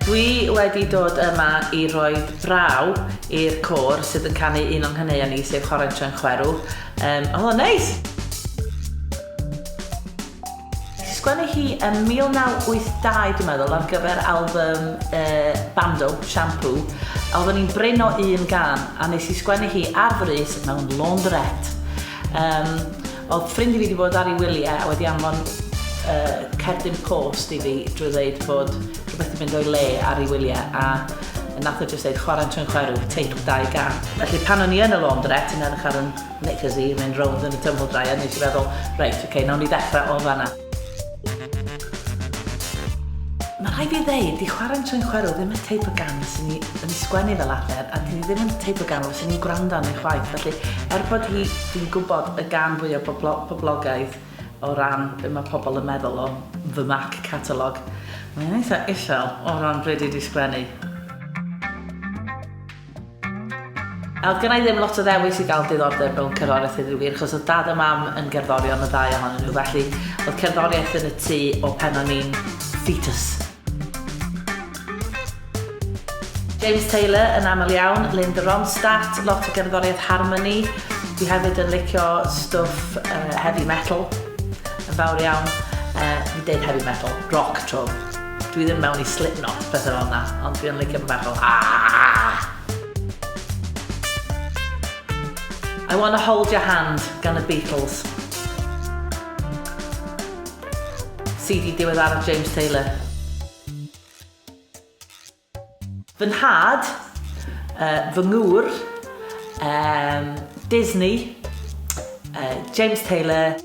Dwi wedi dod yma i roi braw i'r côr sydd yn canu un o'n nghaneuon i, sef Chwarae'n Trwyn Chwerw. Um, oedd o'n neis! Nes i sgwennu hi ym 1982, dwi'n meddwl, ar gyfer album uh, Bando, Shampoo. Oedden ni'n brin o un gan, a nes i sgwennu hi ar frys mewn laundrette. Um, oedd ffrind i fi wedi bod ar ei wyliau a wedi anfon uh, cerdyn post i fi drwy ddeud bod rhywbeth wedi mynd o'i le ar ei wyliau a nath o jyst dweud chwarae'n trwy'n chwerw, teitl dau gan. Felly pan o'n i yn y laundrette yn edrych ar yn knickers i, mynd rownd yn y tumble dryer, nes i feddwl, reit, oce, okay, nawn ni ddechrau o fanna. Mae rhaid fi ddeud, di chwarae'n trwy'n chwerw ddim y teip o gan sy'n ni yn sgwennu fel arfer, a di ddim yn teip o gan sy'n ni'n gwrando arni chwaith. Felly, er bod hi, dwi'n gwybod, y gan fwyaf boblo, poblogaidd o ran be mae pobl yn meddwl o fy Mac catalog, mae'n eitha isel o ran be dwi wedi sgwennu. A oedd gynna i ddim lot o ddewis i gael diddordeb mewn cerddoriaeth i ddweud gwir, achos oedd dad a mam yn gerddorion y ddau ohonyn nhw, felly oedd cerddoriaeth yn y tŷ o pen o'n i'n fetus. James Taylor yn aml iawn, Linda Ronstadt, lot o gerddoriaeth harmony. Dwi hefyd yn licio stwff uh, heavy metal yn fawr iawn. Uh, fi deud heavy metal, rock tro. Dwi ddim mewn i Slipknot, pethau fel yna, ond dwi yn licio bach o Aaah! I Wanna Hold Your Hand gan y Beatles. CD diweddaraf James Taylor. Fy nhad, uh, fy ngŵr, um, Disney, uh, James Taylor.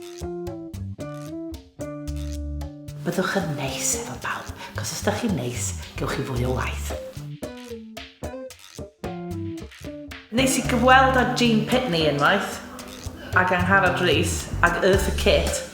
Byddwch yn neis efo bawb, cos os ydych chi'n neis, gewch chi fwy o waith. Nes i gyfweld â Gene Pitney unwaith, ac Angharad Rees, ac Eartha Kitt.